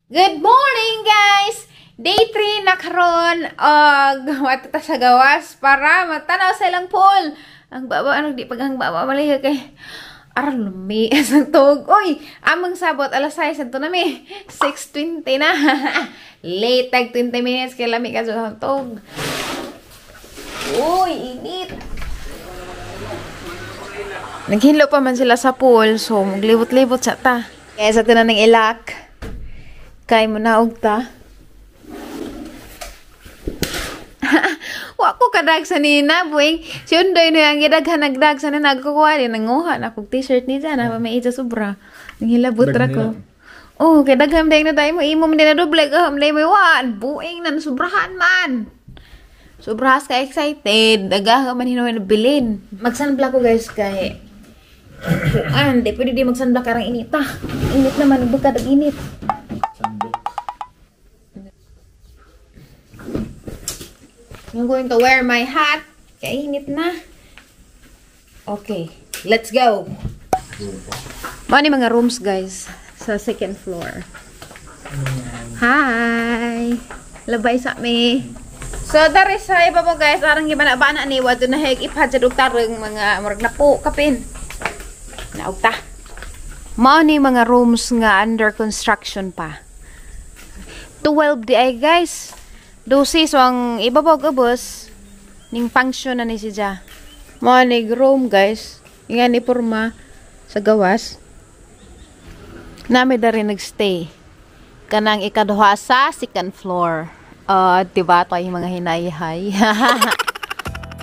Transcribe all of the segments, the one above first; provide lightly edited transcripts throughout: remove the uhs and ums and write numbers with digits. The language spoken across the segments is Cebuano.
Good morning, guys! Day 3 na karon og wato ta sa gawas para matanaw sa ilang pool. Ang baba ano di pag ang baba maliha kay aron lumi sa tug. Oy, among sabot alas 6 adto na mi. 6:20 na. Late tag 20 minutes kay lami ka sa tug. Uy, init. Naghinlo pa man sila sa pool, so maglibot-libot sa ta. Kaya sa tanan ng ilak. Kay mo naog ta. Wa ko kadag sa nina, buing. Si Undoy na yung gidaghan nagdag sa nina. Nagkukuha din, nanguha na kog t-shirt ni dyan. Na may ija sobra. Nanghilabot ra ko. Oh, kay daghan dayong na tayo mo. Imo man din na doble. Kaham day mo iwan. Buing na, sobrahan man. Sobrahas ka excited. Dagahan man hinuhin na bilin. Mag-sunblock ko guys kay kuan, di pwede di mag-sunblock karang inita. Init naman, bukad ang init. I'm going to wear my hat. Kaya init na. Okay, let's go. Mao ni mga rooms guys sa second floor. Hi. Labay sa mi. So dari sa iba po guys, arang gibana-bana ni wadto na hig ipad sa tareng mga murag napo kapin. Naugta. Mao ni mga rooms nga under construction pa. 12 di ay guys. 12 so ang ibabaw ubos ning function na ni siya. Mao ni room guys. Nga ni porma sa gawas. Nami dari nagstay. Kanang ikaduha sa second floor. Diba tayo mga hinayhay.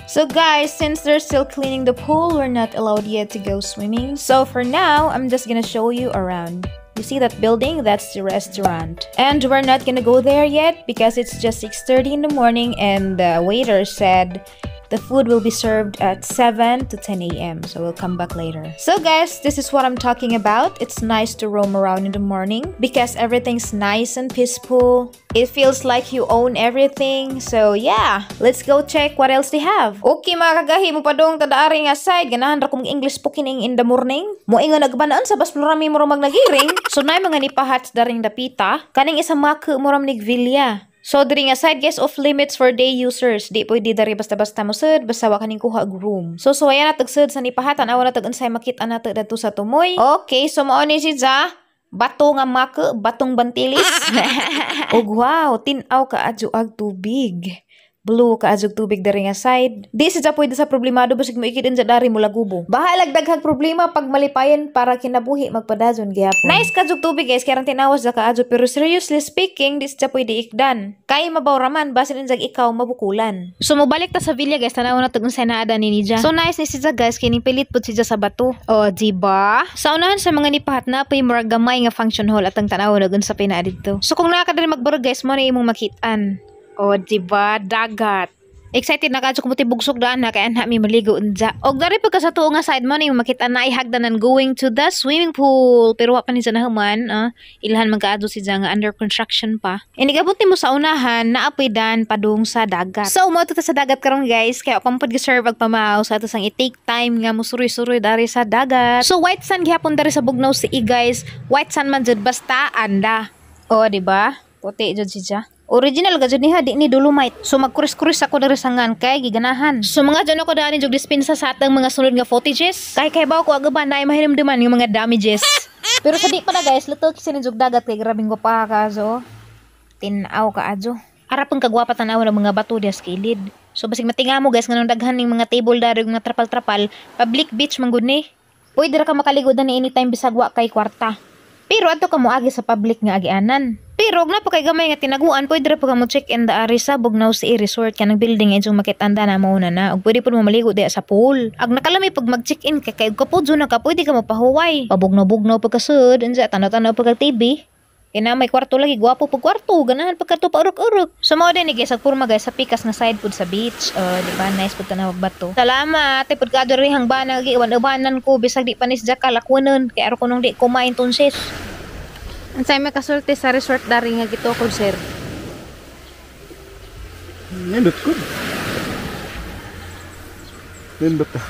So guys, since they're still cleaning the pool, we're not allowed yet to go swimming. So for now, I'm just gonna show you around. You see that building? That's the restaurant. And we're not gonna go there yet because it's just 6:30 in the morning and the waiter said the food will be served at 7 to 10 a.m. So we'll come back later. So guys, this is what I'm talking about. It's nice to roam around in the morning because everything's nice and peaceful. It feels like you own everything. So yeah, let's go check what else they have. Okay mga kagahi, mo padong tadaari nga side. Ganahan ra kong English spoken in the morning. Moingon nagbanaan sa bas plurami mo magnagiring. So nay mga nipahats daring dapita. Kaning isa maka mo ram nigvilya. So, diri nga side guys, off limits for day users. Di pwede dari basta-basta mo sud, basta wa kaning kuha og room. So, suwayan na tag sud sa nipahatan, awa na tag unsay makita na tag dadto sa tumoy. Okay, so mao ni siya. Bato nga maka, batong bantilis. Og wow, tin-aw ka adyo ag tubig. Blue ka adyo tubig dari nga side. Di siya pwede sa problemado basig mo ikid sa dari mo lagubo. Bahalag daghang problema pag malipayon para kinabuhi magpadazon gihapon. Nice ka adyo tubig guys, kay tinawas da ka adyo pero seriously speaking, di siya pwede ikdan. Kay mabaw raman basin injag ikaw mabukulan. So mobalik ta sa villa guys, tanaw na tag unsay naa ni niya. So nice ni siya guys, kini pilit pud siya sa bato. O di ba? Sa unahan sa mga nipahat na pay murag gamay nga function hall at ang tanaw na unsa pay naa didto. So kung naa ka diri magbarog guys, mo na imong makitaan. O, diba? Dagat. Excited na kadyo kumuti bugsok daan na kaya na mi maligo unja. Og dari pagka sa tuo nga side mo na yung makita na ihagdanan going to the swimming pool. Pero wa pa ni siya nahuman. Ilhan man kaadto si nga under construction pa. Inigabot nimo sa unahan naapoy dan padung sa dagat. So mo ta sa dagat karon guys kaya pampod gi-serve ag pamaw sa ato sang i-take time nga musuroy-suroy dari sa dagat. So white sand gihapon dari sa Bugnaw Sea guys. White sand man jud basta anda. O diba? Puti jud siya. Original ga jud niya, di ni dolomite. So magkuris-kuris ako diri sa ngan kay giganahan. So mga dyan ako daan jud dispensa sa atang mga sunod nga footages. Kay kay baw ko aga ba na mahinumduman yung mga damages. Pero sa di pa na guys, luto kasi ni jud dagat kay grabing gwapa ka so. Tin-aw ka adyo. Ara pang kagwapa tan-aw ng mga bato diya sa kilid. So basig matinga mo guys nganong daghan ning mga table dari mga trapal-trapal, public beach man gud ni. Pwede ra ka makaligo ni anytime bisag wa kay kwarta. Pero adto ka moagi sa public nga agianan. Pero og naa pa kay gamay nga tinaguan, pwede ra pa ka mo check-in daari sa Bugnaw Sea Resort kanang building nga inyong makitanda na mauna na. Og pwede pud mo maligo diha sa pool. Ag nakalami pag mag-check-in kay kay kapudyo na ka pwede ka mopahuway. Pabugnaw-bugnaw pagkasud, unsa tanaw-tanaw pagka TV. Kay na may kwarto lagi, gwapo pag kwarto, ganahan pagka paurok-urok. So mao din ni guys, ag porma guys sa pikas nga side pud sa beach. Oh, di ba? Nice pud tanaw bato. Salamat, ay pud ka diri hang bana giwan-ubanan ko bisag di pa ni siya kalakwanon kay aro kunong di kumain tunsis. Unsay may kasulti sa resort dari nga gitukod sir? Nindot ko. Nindot ta.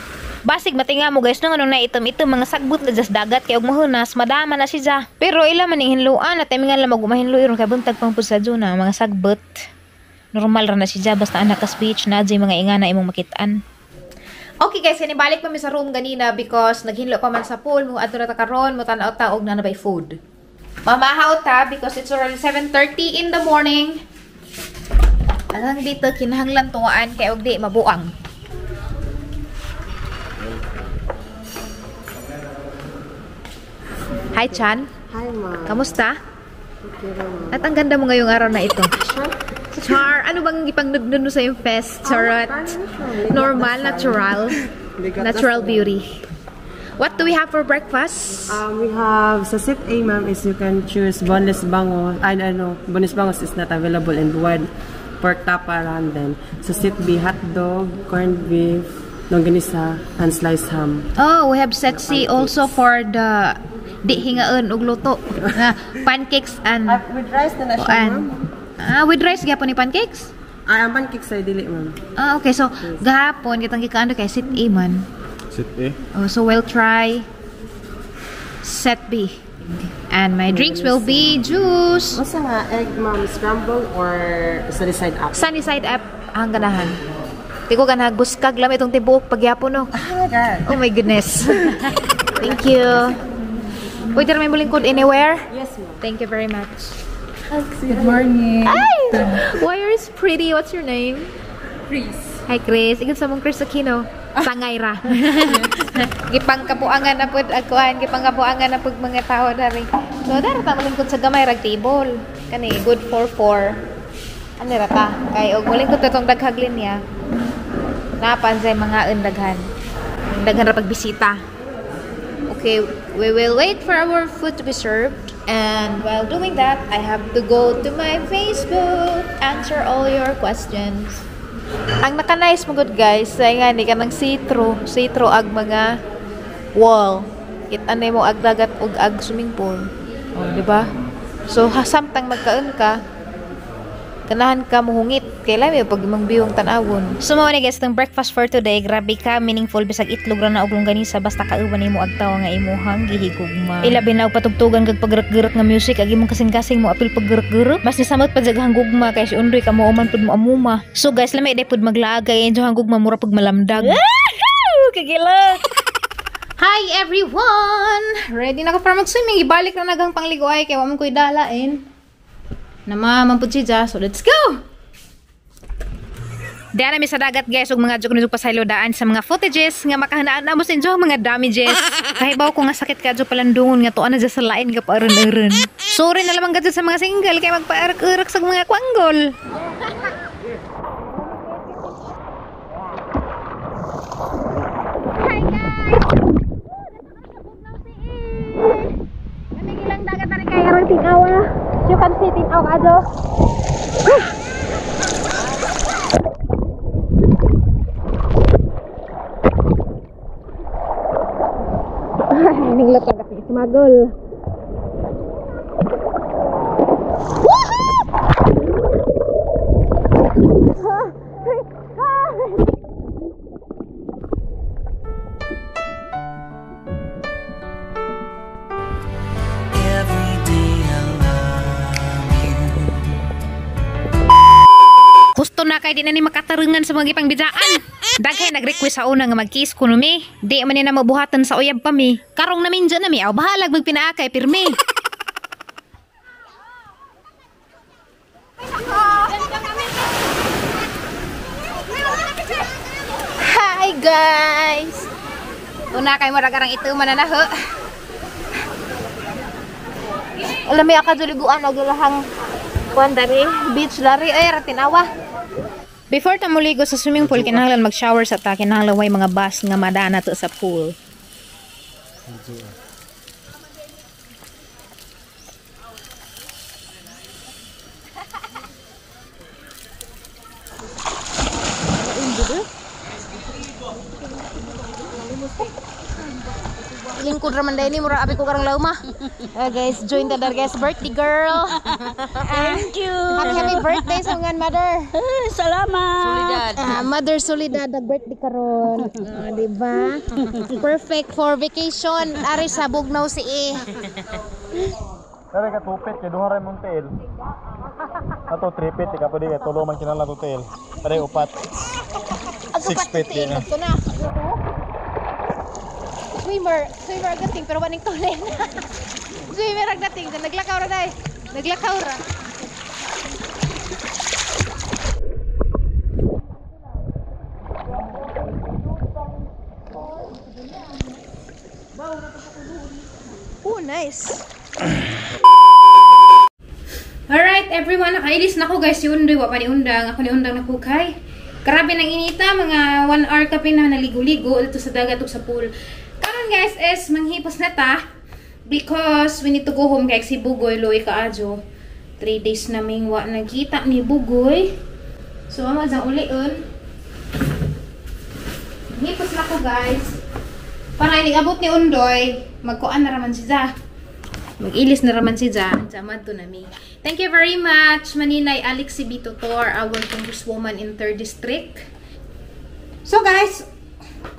Basig matinga mo guys no, anong na itom-itom mga sagbot na jas dagat kay og mahunas madama na siya. Pero ila man ning hinluan at timingan lang magumahinlo iron kay buntag pang pud sa na mga sagbot. Normal ra na siya basta anak ka beach na jay mga ingana imong makitaan. Okay guys, kinibalik pa mi sa room ganina because naghinlo pa man sa pool mo adto ra ta karon mo tan-aw ta og naa na bay food. Mamahaw ta because it's already 7:30 in the morning. Alang dito kinahanglan tuwaan kay og di mabuang. Hi Chan. Hi ma'am. Kamusta? Okay ma'am. At ang ganda mo ngayong araw na ito. Char, ano bang ipangnudnud mo sa iyong fest? Charot. Normal, natural. Natural beauty. What do we have for breakfast? We have, sa set A ma'am, is you can choose boneless bangus. I know, boneless bangus is not available in Buwan. Pork tapa then. Sa set B, hot dog, corned beef, longganisa, and sliced ham. Oh, we have set C also for the di hingaon og luto. Pancakes and with rice na siya, ma'am. With rice gapon ni pancakes? Ang pancakes ay dili, ma'am. Okay, so gahapon kitang gikaano kay set A man. Set A. Oh, so we'll try set B. And my drinks will be juice. Basta nga egg, ma'am, scrambled or sunny side up? Sunny side up ang ganahan. Di ko ganahag buskag lam itong tibuok pagyapon no. Oh my God. Oh my goodness. Thank you. Pwede rin may mulingkod anywhere? Yes, ma'am. Thank you very much. Good morning. Ay! Why are you pretty? What's your name? Chris. Hi, Chris. Ikot sa mong Chris Aquino. Sangay ra. Gipangkabuangan na pud agkuan, gipangkabuangan na pud mga tao dari. So dara ta malingkod sa gamay rag table. Kani good for 4. Ano ra ta? Kay og mulingkod ta tong daghag linya. Napansay mga daghan. Daghan ra pagbisita. Okay, we will wait for our food to be served. And while doing that, I have to go to my Facebook, answer all your questions. Ang naka-nice mo good guys, ay nga ni kanang see-through, see-through ag mga wall. It-anay mo ag dagat ug ag swimming pool. Oh, di ba? So samtang magkaon ka, ganahan ka muhungit kay lami pag imong biyong tan-awon. So mao ni guys itong breakfast for today. Grabe ka meaningful bisag itlog ra na og longganisa basta kauban nimo ag tawo nga imuhang gihigugma. Ilabi na og patugtugan kag paggerak-gerak nga music ag imong kasing-kasing mo apil paggerak-gerak. Mas nisamot pa jag gugma kay si Undoy kamo man pud mo amuma. So guys lami day pud maglagay inyo ang gugma mura pug malamdag. Kagilak. Hi everyone! Ready na ko para mag-swimming. Ibalik na nagang pangliguay kay wa man koy dalain. Namaman po siya, so let's go! Diyan namin sa dagat guys, ug mga joke nito pasaylo daan sa mga footages nga makahanaan na mo sa inyo mga damages. Kahibaw ko nga sakit ka dyo palandungon nga tuan na dyan sa lain ka paarun-arun. Sorry na lamang gadyo sa mga single kay magpaarak-arak sa mga kwanggol. Hi guys! Kami ilang dagat na rin kay arang tinawa. You can see tinaw ka do. Ninglot lang kasi sumagol. Husto na kay di na ni makatarungan sa mga gipangbidaan. Daghay nag-request sa una nga mag-kiss kuno mi. Di man ni na mabuhatan sa uyab pa mi. Karong namin dyan na mi, aw bahalag magpinaakay pirmi. Hi guys. Una kay mura karang ito mananaho. Alam mi akaduliguan og ilahang kuan dari beach dari ay ratinawa. Before ta moligo sa swimming pool kinahanglan mag-shower sa ta, kinahanglan way mga bus nga madaan nato sa pool. Lingkod raman dahil ni mura abi ko karong lauma. Guys, join the guys birthday girl. Thank you. Happy happy birthday sa mga mother. Salamat. Mother Soledad nag birthday karon. Di ba? Perfect for vacation ari sa Bugnaw si E. Tara ka tupit kay duha ra mong tail. Ato tripit ka pwede kay tulo man kinahanglan to tail. Pare upat. 6 feet din. Ito na. Swimmer, swimmer ang dating pero waning tulin. Swimmer ang dating, naglakaw ra dai. Naglakaw ra. Oh, nice. Alright, everyone. Nakailis na ko, guys. Si Undoy, wa pa ni Undang. Ako ni Undang na kukay. Grabe nang inita. Mga 1 hour kape na naligo-ligo dito sa dagat ug sa pool. Karon guys, is manghipos na ta. Because we need to go home kay si Bugoy, luwi ka adyo. 3 days na ming wa nagkita ni Bugoy. So, ama dyan uliun. Manghipos na ko, guys. Para inigabot ni Undoy, magkuan na raman siya. Mag-ilis na raman si Ja. Jamad to nami. Thank you very much, Maninay Alex C. Tutor, our congresswoman in 3rd District. So guys,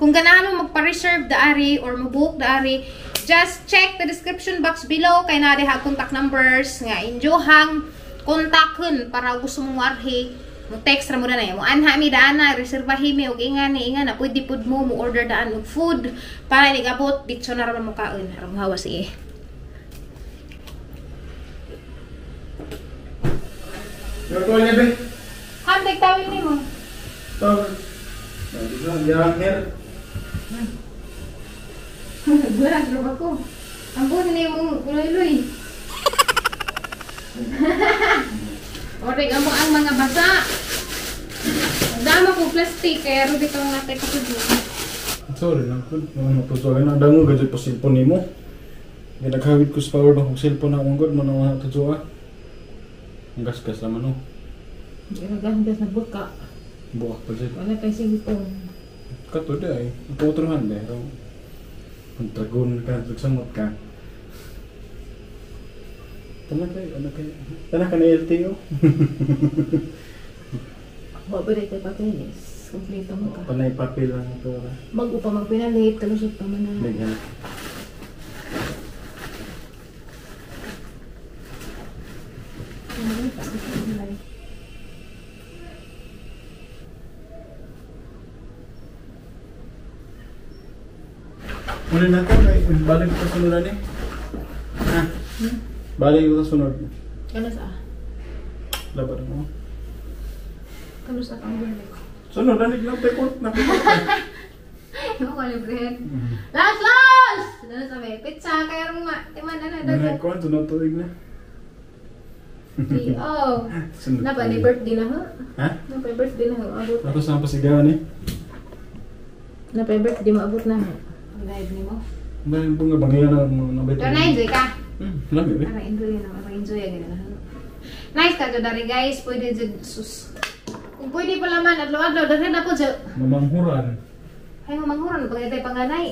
kung ganahan mo magpa-reserve daari or mo-book daari, just check the description box below kay naa diha contact numbers nga inyohang kontakon para gusto mong warhi, mo text ra mo na mo anha mi daan na reservahi mi og ingan ni ingan na pwede pud mo mo order daan og food para inigabot ditso na ra mo kaon. Aron hawas eh. Ham, tagtawin ni mo. Tawag. Yang Nagbulag ro ako. Ang buon ni mong uloy-uloy. Orig amo ang mga basa. Dama ko plastic kaya rubi ka mga teka ko dito. Sorry lang ko. Ano to so na dango gadyo pa cellphone nimo. Ginaghawid ko sa power bank og cellphone na akong god mo na to joa. Ang gas-gas naman no. Ginagas na buka. Buak pa jud. Wala kay cellphone. Kato di ay. Putrohan di. Kung dragon ka, nagsamot ka. Tama kay, ano kay? Tana ka na LTO? Wa ba dito papeles? Kompleto mo ka. Panay papel lang ito. Bago pa magpinalit, kalusot pa man na. Bigyan. Muna na ito, balik ko sunod na eh. Ha? Balik ko sunod. Kano sa? Laban mo. Kano sa kang balik? Sunod na niglang tekot na. Ano ko libre? Las! Las! Ano sabi? Pizza, kaya rin ma. Timan na na. Nanay ko, sunod tuig na. Oh. Napa ni birthday na ho? Ha? Napa birthday na ho? Abot. Tapos na pasigawan eh. Napa birthday mo abot na ho. Live ni mo. Dahil po nga bangyan na nabay. Pero na-enjoy ka? Lami eh. Para enjoy na, para enjoy na. Nice ka dari guys, pwede dyan, sus. Kung pwede pala man, adlaw-adlaw, dali na po dyan. Mamanghuran. Ay, mamanghuran, pag ito'y panganay.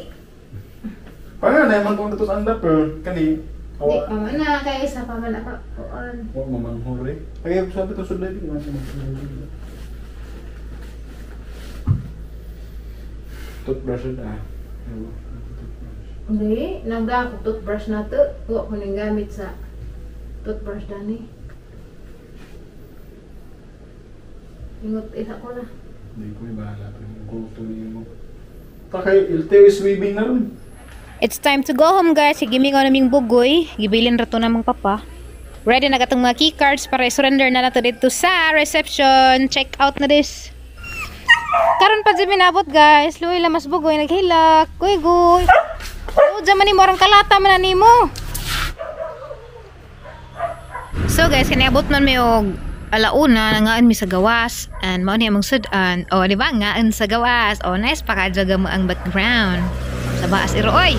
Panganay, man kung ito sa andapper, kani. Hindi, pamana, kaya isa pamana pa. Oon. Huwag mamanghur eh. Kaya sabi ko sudlay din. Toothbrush na ah. Hindi, nagda ako toothbrush na to. Huwag ko nang gamit sa toothbrush dani. Ingot, isa ko na. Hindi ko ibahala. Go to niyo mo. Takay, LTO is swimming na rin. It's time to go home guys. Gimingaw naming Bugoy. Gibilin ra to namang papa. Ready na katong mga keycards para i-surrender na nato dito sa reception. Check out na this. Karon pa dyan minabot guys. Luwi lamas Bugoy naghilak. Guy guy. Oh, dyan man nimo arang kalata man na nimo. So guys, kaniabot man mi og alauna nangaan mi sa gawas and mao ni among sud-an. Oh, di ba? Ngaan sa gawas. Oh, nice pa kadyo mo ang background. Sa baas iro oy.